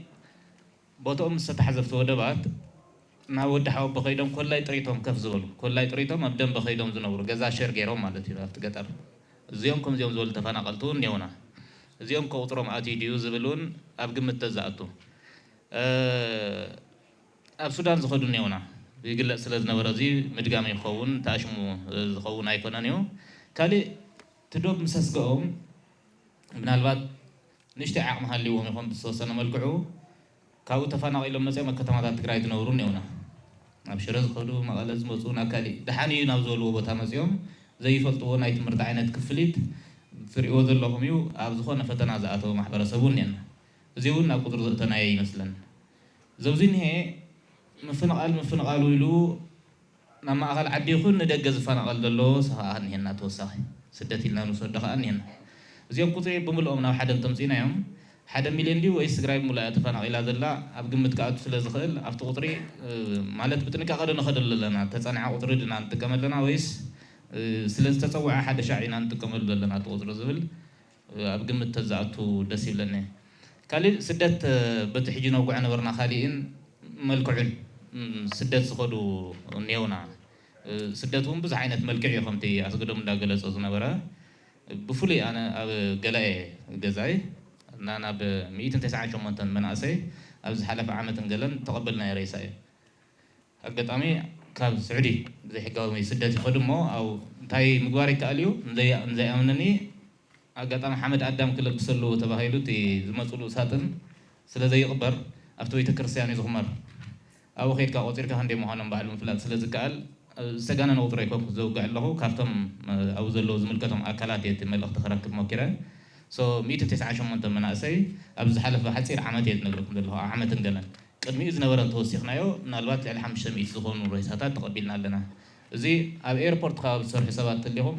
ቦትኦም ምስ ተታሕዘብቲ ወደባት ናብ ወዲ ሓወቦ ከይዶም ኮላይ ጥሪቶም ከፍ ዝበሉ፣ ኮላይ ጥሪቶም ኣብ ደንበ ከይዶም ዝነብሩ፣ ገዛ ሸር ገይሮም ማለት እዩ ኣብቲ ገጠር። እዚኦም ከምዚኦም ዝበሉ ተፈናቐልቲ እውን እኒኦና። እዚኦም ከ ቁፅሮም ኣትዩ ድዩ ዝብል እውን ኣብ ግምት ተዝኣቱ። ኣብ ሱዳን ዝኸዱ እኒኦና ይግለፅ ስለ ዝነበረ እዚ ምድጋም ይኸውን ተኣሽሙ ዝኸውን ኣይኮነን እዩ። ካሊእ እቲ ዶብ ምስ ኣስገኦም ምናልባት ንእሽተይ ዓቕሚ ሃልይዎም ይኾን ብዝተወሰነ መልክዑ ካብኡ ተፈናቒሎም መፅኦም ኣብ ከተማታት ትግራይ ዝነብሩ እኒኦና። ናብ ሽረ ዝኸዱ፣ መቐለ ዝመፁ፣ ናብ ካሊእ ደሓን እዩ ናብ ዝበልዎ ቦታ መፅኦም ዘይፈልጥዎ ናይ ትምህርቲ ዓይነት ክፍሊት ትሪእዎ ዘለኹም እዩ። ኣብ ዝኾነ ፈተና ዝኣተወ ማሕበረሰብ እውን እኒአና። እዚ እውን ናብ ቁፅሪ ዘእተናዮ ይመስለን። ዘብዚ እኒሄ ምፍንቓል ምፍንቓሉ ኢሉ ናብ ማእኸል ዓዲ ይኹን ንደገ ዝፈናቐል ዘሎ ሰኸዓ እኒሄና። ተወሳኺ ስደት ኢልና ንወሰዶ ከዓ እኒሄና። እዚኦም ቁፅሪ ብምልኦም ናብ ሓደ እንተምፂእናዮም ሓደ ሚልዮን ድዩ ወይስ ትግራይ ብምልኣ ተፈናቒላ ዘላ ኣብ ግምት ክኣቱ ስለ ዝኽእል ኣብቲ ቁፅሪ ማለት ብጥንቃቐ ዶ ንኸደሉ ኣለና? ተፀንዐ ቁፅሪ ድና ንጥቀም ኣለና ወይስ ስለ ዝተፀውዐ ሓደ ሻዕ ኢና ንጥቀመሉ ዘለና እቲ ቁፅሪ ዝብል ኣብ ግምት ተዝኣቱ ደስ ይብለኒ። ካሊእ ስደት በቲ ሕጂ ነውግዖ ነበርና ካሊእን መልክዑን ስደት ዝኸዱ እኒየውና። ስደት እውን ብዙሕ ዓይነት መልክዕ እዩ ከምቲ ኣስገዶም እንዳገለፆ ዝነበረ። ብፍሉይ ኣነ ኣብ ገላኤ ገዛይ እና ናብ ሚእትን ተስዓን ሸሞንተን መናእሰይ ኣብ ዝሓለፈ ዓመትን ገለን ተቐበልናዮ ሬሳ እዩ። ኣጋጣሚ ካብ ስዑዲ ብዘይሕጋዊ ስደት ይኸዱ እሞ ኣብ እንታይ ምግባር ይከኣል እዩ ንዘይኣምነኒ ኣጋጣሚ ሓመድ ኣዳም ክለብስ ኣለዎ ተባሂሉ እቲ ዝመፅሉ ሳጥን ስለ ዘይቕበር ኣብቲ ቤተ ክርስቲያን እዩ ዝኽመር። ኣብኡ ከይድካ ቆፂርካ ክንደይ ምዃኖም ባዕሉ ምፍላጥ ስለ ዝከኣል ዝተጋነነ ቁፅሪ ኣይኮንኩ ዘውግዕ ኣለኹ። ካብቶም ኣብኡ ዘለዉ ዝምልከቶም ኣካላት እየ እቲ መልእኽቲ ክረክብ ሞኪረ። ሚእትን ተስዓን ሸሞንተ መናእሰይ ኣብ ዝሓለፈ ሓፂር ዓመት እየ ዝነግረኩም ዘለኹ። ኣብ ዓመትን ገለን ቅድሚኡ ዝነበረ እንተወሲኽናዮ ምናልባት ልዕሊ ሓሙሽተ ሚእቲ ዝኾኑ ሬሳታት ተቐቢልና ኣለና። እዚ ኣብ ኤርፖርት ከባቢ ዝሰርሑ ሰባት እንተሊኹም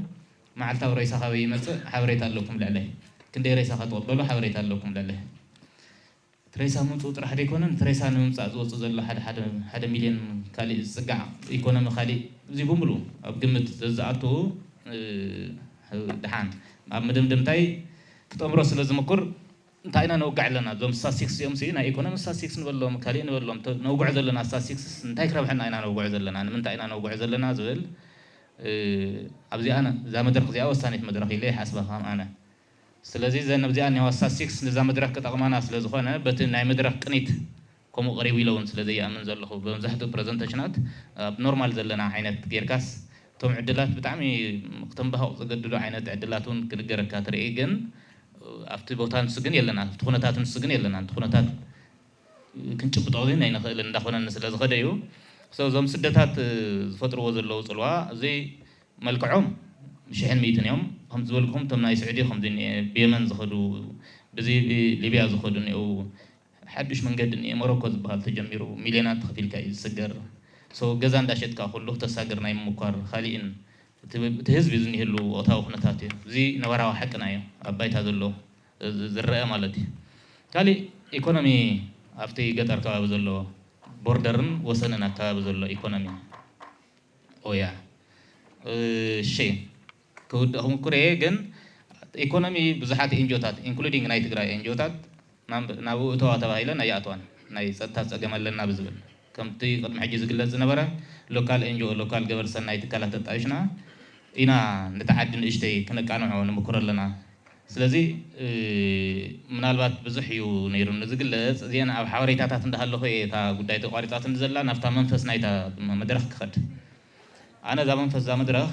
መዓልታዊ ሬሳ ካበይ ይመፅእ ሓበሬታ ኣለኩም ልዕለይ። ክንደይ ሬሳ ከትቕበሉ ሓበሬታ ኣለኩም ልዕለይ። እቲ ሬሳ ምምፅኡ ጥራሕ ዘይኮነን እቲ ሬሳ ንምምፃእ ዝወፅእ ዘሎ ሓደ ሓደ ሓደ ሚልዮን ካሊእ ዝፅጋዕ ኢኮኖሚ ካሊእ እዚ ብምሉ ኣብ ግምት ዘዝኣትዉ ድሓን ኣብ መደምደምታይ ክጠምሮ ስለ ዝምኩር እንታይ ኢና ነውግዕ ኣለና? እዞም ስታስቲክስ እዚኦም ሲ ናይ ኢኮኖሚ ስታስቲክስ ንበሎም ካሊእ ንበሎም ነውግዕ ዘለና ስታስቲክስ እንታይ ክረብሐና ኢና ነውግዕ ዘለና? ንምንታይ ኢና ነውግዕ ዘለና ዝብል ኣብዚኣ እዛ መድረክ እዚኣ ወሳኒት መድረክ ኢለ ይሓስባ ከም ኣነ። ስለዚ ዘን ኣብዚኣ እኒዋ ስታስቲክስ ንዛ መድረክ ክጠቕማና ስለ ዝኾነ በቲ ናይ መድረክ ቅኒት ከምኡ ቀሪቡ ኢለ እውን ስለ ዘይኣምን ዘለኹ ብመብዛሕትኡ ፕረዘንቴሽናት ኣብ ኖርማል ዘለና ዓይነት ጌርካስ እቶም ዕድላት ብጣዕሚ ክተንባህቕ ዘገድዱ ዓይነት ዕድላት እውን ክንገረካ ትርኢ ግን ኣብቲ ቦታ ንሱ ግን የለና ኣብቲ ኩነታት ንሱ ግን የለና እቲ ኩነታት ክንጭብጦ ግን ኣይንኽእልን እንዳኾነኒ ስለ ዝኸደ እዩ። እዞም ስደታት ዝፈጥርዎ ዘለዉ ፅልዋ እዚ መልክዖም ሽሕን ሚእትን እዮም። ከም ዝበልኩም እቶም ናይ ስዑዲ ከምዚ እኒኤ ብየመን ዝኸዱ ብዚ ሊብያ ዝኸዱ እኒኡ ሓዱሽ መንገዲ እኒኤ ሞሮኮ ዝበሃል ተጀሚሩ ሚልዮናት ተኸፊልካ እዩ ዝስገር። ገዛ እንዳሸጥካ ኩሉ ክተሳግር ናይ ምኳር ካሊእን እቲ ህዝቢ ዝኒህሉ ወቕታዊ ኩነታት እዩ። እዚ ነባራዊ ሓቅና እዩ ኣብ ባይታ ዘሎ ዝረአ ማለት እዩ። ካሊእ ኢኮኖሚ ኣብቲ ገጠር ከባቢ ዘሎ ቦርደርን ወሰንን ኣከባቢ ዘሎ ኢኮኖሚ ኦያ እሺ ክውድእ ክምኩር እየ ግን ኢኮኖሚ ብዙሓት ኤንጂኦታት ኢንክሉዲንግ ናይ ትግራይ ኤንጂኦታት ናብኡ እተዋ ተባሂለን ኣይኣተዋን። ናይ ፀጥታ ፀገም ኣለና ብዝብል ከምቲ ቅድሚ ሕጂ ዝግለፅ ዝነበረ ሎካል ኤንጂኦ ሎካል ገበር ሰናይ ትካላት ኣጣይሽና ኢና ነቲ ዓዲ ንእሽተይ ክነቃንዖ ንምክሮ ኣለና። ስለዚ ምናልባት ብዙሕ እዩ ነይሩ ዝግለፅ እዚአን ኣብ ሓበሬታታት እንዳሃለኹ እየ እታ ጉዳይ ተቋሪፃትኒ ዘላ ናብታ መንፈስ ናይታ መድረክ ክኸድ ኣነ እዛ መንፈስ እዛ መድረክ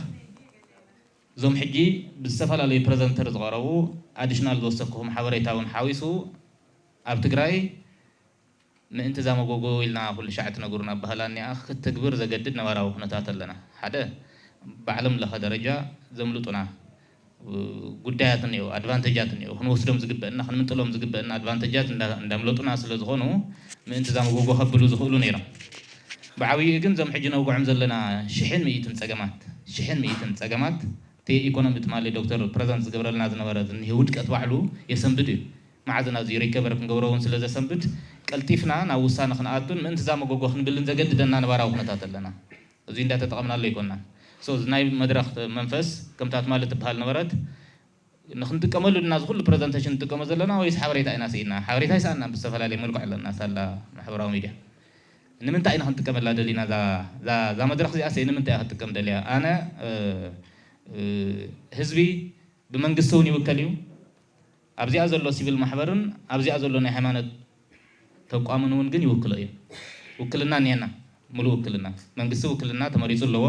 እዞም ሕጂ ብዝተፈላለዩ ፕረዘንተር ዝቐረቡ ኣዲሽናል ዝወሰኩኹም ሓበሬታ እውን ሓዊሱ ኣብ ትግራይ ምእንቲ እዛ መጎጎ ኢልና ኩሉ ሻዕ ትነግሩና ኣባህላ እኒኣ ክትግብር ዘገድድ ነባራዊ ኩነታት ኣለና። ሓደ ብዓለም ለኸ ደረጃ ዘምልጡና ጉዳያት እኒኦ፣ ኣድቫንቴጃት እኒኦ፣ ክንወስዶም ዝግበአና ክንምንጥሎም ዝግበአና ኣድቫንቴጃት እንዳምለጡና ስለ ዝኾኑ ምእንቲ እዛ መጎጎ ከብሉ ዝኽእሉ ነይሮም። ብዓብይኡ ግን እዞም ሕጂ ነውግዖም ዘለና ሽሕን ሚእትን ፀገማት ሽሕን ሚእትን ፀገማት እቲ ኢኮኖሚ ትማሊ ዶክተር ፕረዘንት ዝገብረልና ዝነበረ ዝኒህ ውድቀት ባዕሉ የሰንብድ እዩ። መዓዝ ኢና እዚ ሪከቨር ክንገብሮ እውን ስለ ዘሰንብድ ቀልጢፍና ናብ ውሳነ ክንኣቱን ምእንቲ እዛ መጎጎ ክንብልን ዘገድደና ነባራዊ ኩነታት ኣለና። እዚ እንዳተጠቐምናሉ ኣይኮንና። So፣ እዚ ናይ መድረኽ መንፈስ ከምታ ትማሊ ትበሃል ነበረት፣ ንክንጥቀመሉ ድና እዚ ኩሉ ፕረዘንቴሽን ንጥቀሞ ዘለና ወይስ ሓበሬታ ኢና ስኢና? ሓበሬታ ይሰኣና ብዝተፈላለየ መልክዕ ኣለና ሳላ ማሕበራዊ ሚድያ። ንምንታይ ኢና ክንጥቀመላ ደሊና? እዛ እዛ- እዛ መድረኽ እዚኣስ ንምንታይ እያ ክትጥቀም ደልያ? ኣነ እ፣ እ፣ ህዝቢ ብመንግስቲ እውን ይውከል እዩ። ኣብዚኣ ዘሎ ሲቪል ማሕበርን ኣብዚኣ ዘሎ ናይ ሃይማኖት ተቋምን እውን ግን ይውክሎ እዩ። ውክልና እኒሀና፣ ሙሉእ ውክልና። መንግስቲ ውክልና ተመሪፁ ኣለዎ።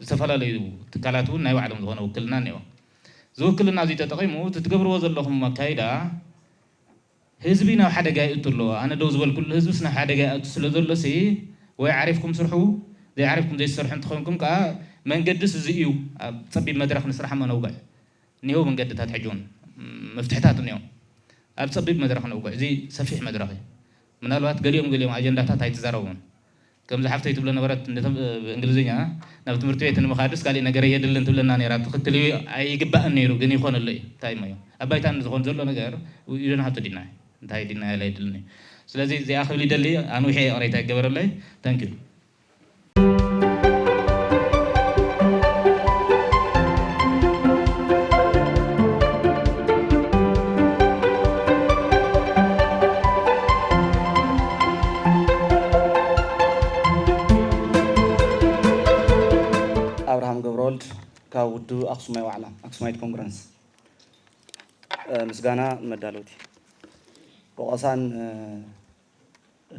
ዝተፈላለዩ ትካላት እውን ናይ ባዕሎም ዝኾነ ውክልና እኒኦ። እዚ ውክልና እዚ ተጠቒሙ እቲ ትገብርዎ ዘለኹም ኣካይዳ ህዝቢ ናብ ሓደጋ ይእቱ ኣሎ። ኣነ ደው ዝበልኩሉ ህዝብስ ናብ ሓደጋ ይእቱ ስለ ዘሎ ሲ፣ ወይ ዓሪፍኩም ስርሑ፣ ዘይዓሪፍኩም ዘይትሰርሑ እንተኾይንኩም ከዓ መንገድስ እዚ እዩ። ኣብ ፀቢብ መድረኽ ንስራሕ እሞ ነውግዕ። እኒሄው መንገድታት ሕጂ እውን፣ ም፣ መፍትሕታት እኒኦ። ኣብ ፀቢብ መድረኽ ነውግዕ። እዚ ሰፊሕ መድረኽ እዩ። ምናልባት ገሊኦም ገሊኦም ኣጀንዳታት ኣይትዛረቡን። ከምዚ ሓፍተይ ትብሎ ነበረት፣ እንደ-፣ ብእንግሊዝኛ ናብ ትምህርቲ ቤት ንምኻድስ ካሊእ ነገር የድልን ትብለና ነይራ። ትኽክል እዩ፣ ኣይግባእን ነይሩ፣ ግን ይኾነሉ እዩ። እንታይ እሞ እዩ? ኣብ ባይታ ዝኾን ዘሎ ነገር፣ you don't have to deny። እንታይ ድና ያለ ኣይድልን እዩ። ስለዚ እዚኣ ክብል ይደሊ፣ ኣንዊሐ ይቕሬታ ይገበረለይ። Thank you። ኣብርሃም ገብረወልድ ካብ ውድብ ኣክሱማይ ዋዕላ፣ ኣክሱማይት ኮንግረንስ። እ፣ ምስጋና መዳለውቲ። ወቐሳን፣ እ፣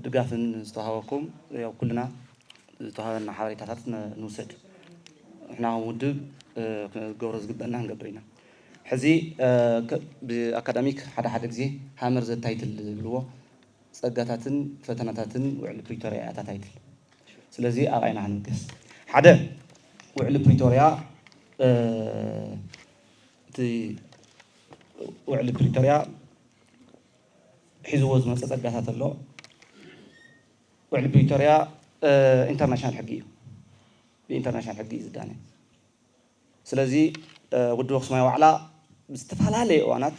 ድጋፍን ዝተዋሃበኩም፣ ያው ኩልና ዝተዋሃበና ሓበሬታታት ን-፣ ንውሰድ። ንሕና ከም ውድብ፣ እ፣ ክንገብሮ ዝግበአና ክንገብር ኢና። ሕዚ፣ እ፣ ከ-፣ ብኣካዳሚክ ሓደ ሓደ ግዜ ሃመር ዘ ታይትል ዝብልዎ ጸጋታትን ፈተናታትን ውዕሊ ፕሪቶርያ እያ እታ ታይትል። ስለዚ ኣብኣ ኢና ክንምገስ። ሓደ፣ ውዕሊ ፕሪቶርያ፣ እ፣ እቲ ውዕሊ ፕሪቶርያ ሒዝዎ ዝመፀ ፀጋታት ኣሎ። ውዕሊ ፕሪቶርያ፣ እ፣ ኢንተርናሽናል ሕጊ እዩ። ብኢንተርናሽናል ሕጊ እዩ ዝዳነ። ስለዚ፣ እ፣ ውድብ ኣክሱማዊ ዋዕላ ብዝተፈላለየ እዋናት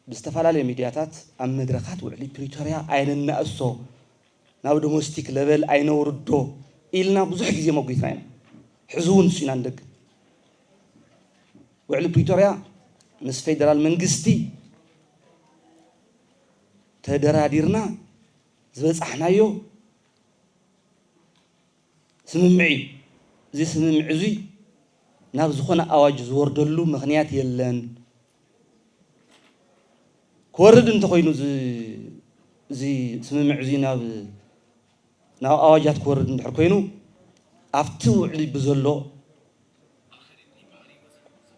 ብዝተፈላለየ ሚድያታት ኣብ መድረኻት ውዕሊ ፕሪቶርያ ኣይነናእሶ፣ ናብ ዶሜስቲክ ለቨል ኣይነውርዶ ኢልና ብዙሕ ግዜ መጒትና ኢና። ሕዚ እውን ንሱ ኢና ንደግም። ውዕሊ ፕሪቶርያ ምስ ፌደራል መንግስቲ ተደራዲርና ዝበፃሕናዮ ስምምዕ እዩ። እዚ ስምምዕ እዚ ናብ ዝኾነ ኣዋጅ ዝወርደሉ ምኽንያት የለን። ክወርድ እንተኾይኑ እዚ፣ እዚ ስምምዕ እዚ ናብ፣ ናብ ኣዋጃት ክወርድ እንድሕር ኮይኑ ኣብቲ ውዕሊ ብዘሎ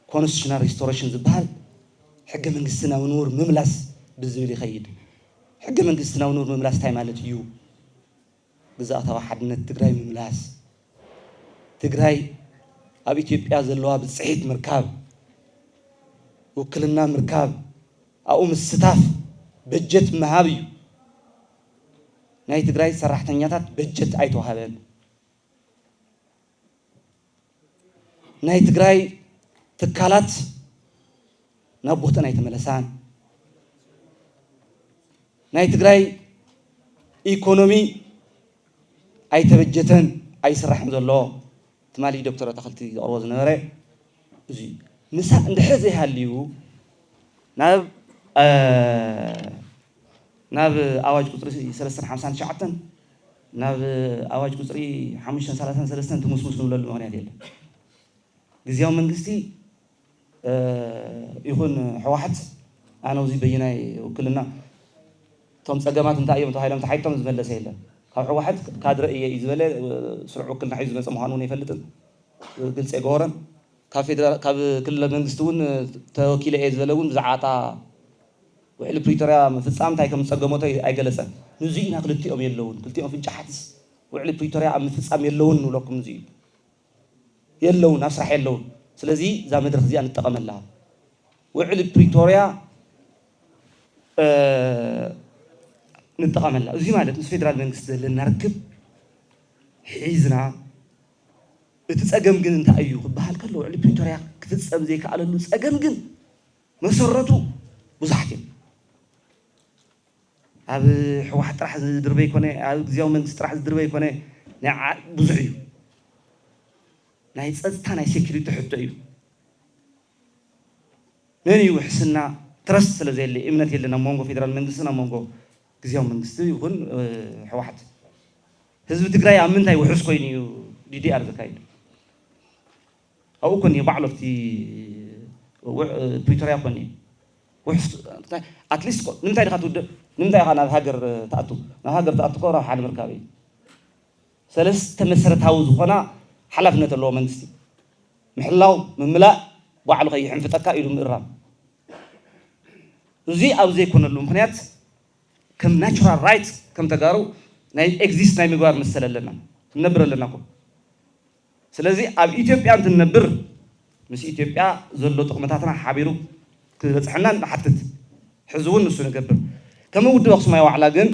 ኮንስቲቱሽናል ሪስቶሬሽን ዝበሃል ሕገ መንግስቲ ናብ ንቡር ምምላስ ብዝብል ይኸይድ። ሕገ መንግስቲ ናብ ንቡር ምምላስ እንታይ ማለት እዩ? ግዝኣታዊ ሓድነት ትግራይ ምምላስ፣ ትግራይ ኣብ ኢትዮጵያ ዘለዋ ብፅሒት ምርካብ፣ ውክልና ምርካብ፣ ኣብኡ ምስታፍ፣ በጀት ምሃብ እዩ። ናይ ትግራይ ሰራሕተኛታት በጀት ኣይተዋሃበን። ናይ ትግራይ ትካላት ናብ ቦተን ኣይተመለሳን። ናይ ትግራይ ኢኮኖሚ ኣይተበጀተን፣ ኣይስራሕን ዘሎ። ትማሊ ዶክተር ኣታኽልቲ ዘቕርቦ ዝነበረ እዚ እዩ። ምሳእ እንድሕር ዘይሃልዩ ናብ፣ እ፣ ናብ ኣዋጅ ቁፅሪ ሰለስተን ሓምሳን ትሽዓተን፣ ናብ ኣዋጅ ቁፅሪ ሓሙሽተን ሰላሳን ሰለስተን ትሙስሙስ ንብለሉ ምኽንያት የለን። ግዝያዊ መንግስቲ፣ እ፣ ይኹን ህወሓት፣ ኣነ ኣብዚ በይናይ ውክልና፣ እቶም ፀገማት እንታይ እዮም ተባሂሎም ተሓይጦም ዝመለሰ የለን። ካብ ህወሓት ካድረ እየ እዩ ዝበለ፣ እ፣ ስሩዕ ውክልና ሒዙ ዝመፀ ምዃኑ እውን ኣይፈልጥን፣ ግልፂ ኣይገበሮን። ካብ ፌደራል፣ ካብ ክልል መንግስቲ እውን ተወኪለ እየ ዝበለ እውን ብዛዕባ እታ ውዕሊ ፕሪቶርያ ምፍፃም እንታይ ከም ዝፀገመቶ ኣይገለፀን። ንዚ ኢና ክልቲኦም የለውን፣ ክልቲኦም ፍንጫሓትስ ውዕሊ ፕሪቶርያ ኣብ ምፍፃም የለውን ንብለኩም። ንዚ እዩ የለውን፣ ኣብ ስራሕ የለውን። ስለዚ እዛ መድረኽ እዚኣ ንጠቐመላ፣ ውዕሊ ፕሪቶርያ፣ እ፣ ንጠቐመላ። እዚ ማለት ምስ ፌደራል መንግስቲ ዘለና ርክብ ሒዝና፣ እቲ ፀገም ግን እንታይ እዩ ክበሃል ከሎ፣ ውዕሊ ፕሪቶርያ ክፍፀም ዘይከኣለሉ ፀገም ግን መሰረቱ ብዙሓት እዮም። ኣብ ህወሓት ጥራሕ ዝድርበ ይኮነ፣ ኣብ ግዜያዊ መንግስቲ ጥራሕ ዝድርበ ይኮነ፣ ናይ ዓ- ብዙሕ እዩ። ናይ ጸጥታ ናይ ሴኩሪቲ ሕቶ እዩ። መን እዩ ውሕስና? ትረስት ስለ ዘየለ፣ እምነት የለን ኣብ መንጎ ፌደራል መንግስትን ኣብ መንጎ ግዜያዊ መንግስቲ ይኹን ህወሓት። ህዝቢ ትግራይ ኣብ ምንታይ ውሑስ ኮይኑ እዩ ዲዲኣር ዘካይዱ? ኣብኡ ኮን እዩ ባዕሉ ኣብቲ ፕሪቶሪያ ኮን እዩ ውሕስ። ኣትሊስት ንምንታይ ዲኻ ትውድእ? ንምንታይ ኢኻ ናብ ሃገር ትኣቱ? ናብ ሃገር ትኣቱ እኮ ረብሓ ንምርካብ እዩ። ሰለስተ መሰረታዊ ዝኾና ሓላፍነት ኣለዎ መንግስቲ። ምሕላው፣ ምምላእ፣ ባዕሉ ከይሕንፍጠካ ኢሉ ምእራም። እዚ ኣብ ዘይኮነሉ ምክንያት ከም ናቹራል ራይት ከም ተጋሩ ናይ ኤግዚስት ናይ ምግባር መሰል ኣለና። ንነብር ኣለና እኮ። ስለዚ ኣብ ኢትዮጵያ እንትንነብር ምስ ኢትዮጵያ ዘሎ ጥቕምታትና ሓቢሩ ክበፅሐና ንሓትት። ሕዚ እውን ንሱ ንገብር። ከም ውድብ ኣክሱማዊ ዋዕላ ግን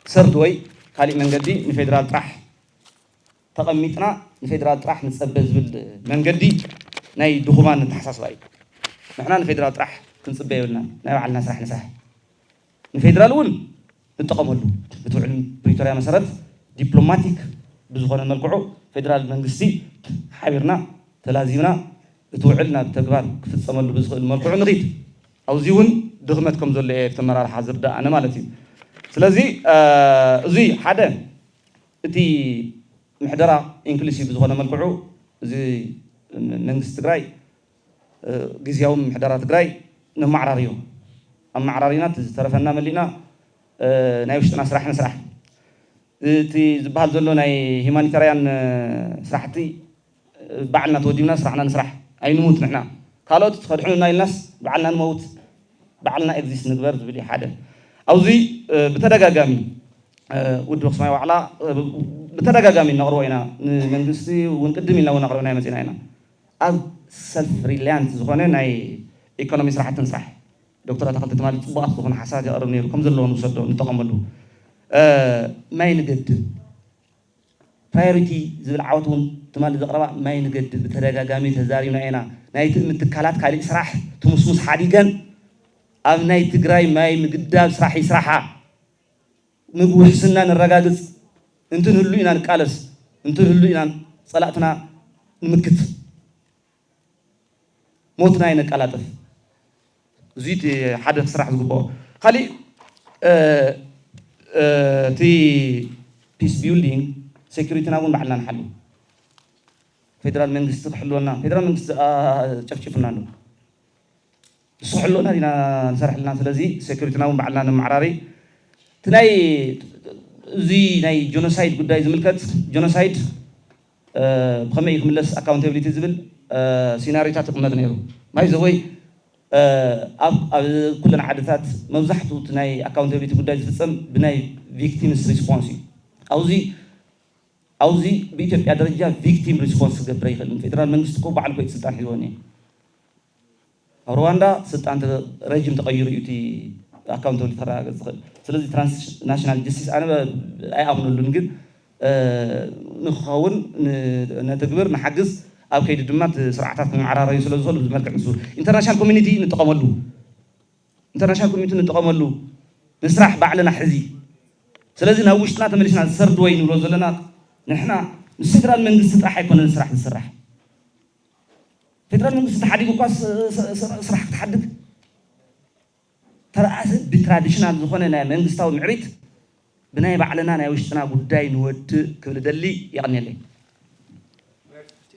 ሰርድ ወይ ካሊእ መንገዲ ንፌደራል ጥራሕ ተቐሚጥና ንፌደራል ጥራሕ ንጸበ ዝብል መንገዲ ናይ ድኹማን ኣተሓሳስባ እዩ። ንሕና ንፌደራል ጥራሕ ክንጽበ የብልናን። ናይ ባዕልና ስራሕ ንስራሕ። ንፌደራል እውን ንጠቐመሉ። እቲ ውዕል ፕሪቶርያ መሰረት ዲፕሎማቲክ ብዝኾነ መልክዑ ፌደራል መንግስቲ ሓቢርና ተላዚምና እቲ ውዕል ናብ ተግባር ክፍጸመሉ ብዝኽእል መልክዑ ንኺድ። ኣብዚ እውን ድኽመት ከም ዘሎ እየ ኣብቲ ኣመራርሓ ዝርዳእ ኣነ ማለት እዩ። ስለዚ እዚ ሓደ እቲ ምሕደራ ኢንክሉሲቭ ብዝኾነ መልክዑ እዚ መንግስቲ ትግራይ ግዝያዊ ምሕደራ ትግራይ ነማዕራርዮ። ኣመዓራሪና እቲ ዝተረፈና መሊእና ናይ ውሽጥና ስራሕ ንስራሕ። እቲ ዝበሃል ዘሎ ናይ ሂማኒታርያን ስራሕቲ ባዕልና ተወዲብና ስራሕና ንስራሕ፣ ኣይንሙት ንሕና። ካልኦት ከድሕኑና ኢልናስ ባዕልና ንመውት፣ ባዕልና ኤግዚስት ንግበር ዝብል እዩ ሓደ። ኣብዚ ብተደጋጋሚ ውድብ ኣክሱማዊ ዋዕላ ብተደጋጋሚ ነቕርቦ ኢና። ንመንግስቲ እውን ቅድም ኢልና እውን ኣቕርብና መፂና ኢና። ኣብ ሰልፍ ሪላያንት ዝኾነ ናይ ኢኮኖሚ ስራሕቲ ንስራሕ። ዶክተር ኣታኽልቲ ትማሊ ፅቡቓት ዝኾኑ ሓሳባት የቕርብ ነይሩ፣ ከም ዘለዎ ንውሰዶ፣ ንጠቐመሉ። ማይ ንገድብ ፕራዮሪቲ ዝብል ዓወት እውን ትማሊ ዘቕረባ ማይ ንገድብ ብተደጋጋሚ ተዛሪብና ኢና። ናይ ትእምት ትካላት ካሊእ ስራሕ ትሙስሙስ ሓዲገን ኣብ ናይ ትግራይ ማይ ምግዳብ ስራሕ ይስራሓ። ምግቢ ውሕስና ነረጋግፅ። እንትንህሉ ኢና ንቃለስ፣ እንትንህሉ ኢና ፀላእትና ንምክት። ሞትና ኣይነቀላጥፍ። እዚ እቲ ሓደ ክስራሕ ዝግብኦ። ካሊእ እቲ ፒስ ቢልዲንግ ሴኩሪቲና እውን ባዕልና ንሓሉ። ፌደራል መንግስቲ ክሕልወና፣ ፌደራል መንግስቲ ጨፍጭፉና ኣሎ። ንሱ ክሕልወና ኢና ንሰርሕ ኣለና። ስለዚ ሴኩሪቲና እውን ባዕልና ነመዓራሪ። እቲ ናይ እዚ ናይ ጀኖሳይድ ጉዳይ ዝምልከት ጀኖሳይድ ብኸመይ ክምለስ ኣካውንታብሊቲ ዝብል ሲናሪዮታት ይቕመጥ ነይሩ። ማይ ዘወይ ኣብ ኩለን ዓድታት መብዛሕትኡ እቲ ናይ ኣካውንታብሊቲ ጉዳይ ዝፍፀም ብናይ ቪክቲምስ ሪስፖንስ እዩ። ኣብዚ ኣብዚ ብኢትዮጵያ ደረጃ ቪክቲም ሪስፖንስ ክገብር ኣይኽእልን። ፌደራል መንግስቲ እኮ ባዕሉ ኮይ ስልጣን ሒዝወኒ ኣብ ሩዋንዳ ስልጣን ረጅም ተቐይሩ እዩ እቲ ኣካውንታብሊቲ ከረጋገፅ ዝኽእል። ስለዚ ትራንስናሽናል ጀስቲስ ኣነ ኣይኣምነሉን፣ ግን ንክኸውን ነተግብር ንሓግዝ። ኣብ ከይዲ ድማ እቲ ስርዓታት ክመዓራረዩ ስለ ዝኽእሉ ብዝመልክዕ ንሱ ኢንተርናሽናል ኮሚኒቲ ንጥቀመሉ፣ ኢንተርናሽናል ኮሚኒቲ ንጥቀመሉ ንስራሕ ባዕልና ሕዚ። ስለዚ ናብ ውሽጥና ተመሊስና ዝሰርድ ወይ ንብሎ ዘለና ንሕና ምስ ፌደራል መንግስቲ ጥራሕ ኣይኮነን ስራሕ ዝስራሕ። ፌደራል መንግስቲ ተሓዲጉ እኳ ስራሕ ክትሓድግ ተረኣሲ ብትራዲሽናል ዝኾነ ናይ መንግስታዊ ምዕሪት ብናይ ባዕልና ናይ ውሽጥና ጉዳይ ንወድእ ክብል ደሊ። የቐንየለይ።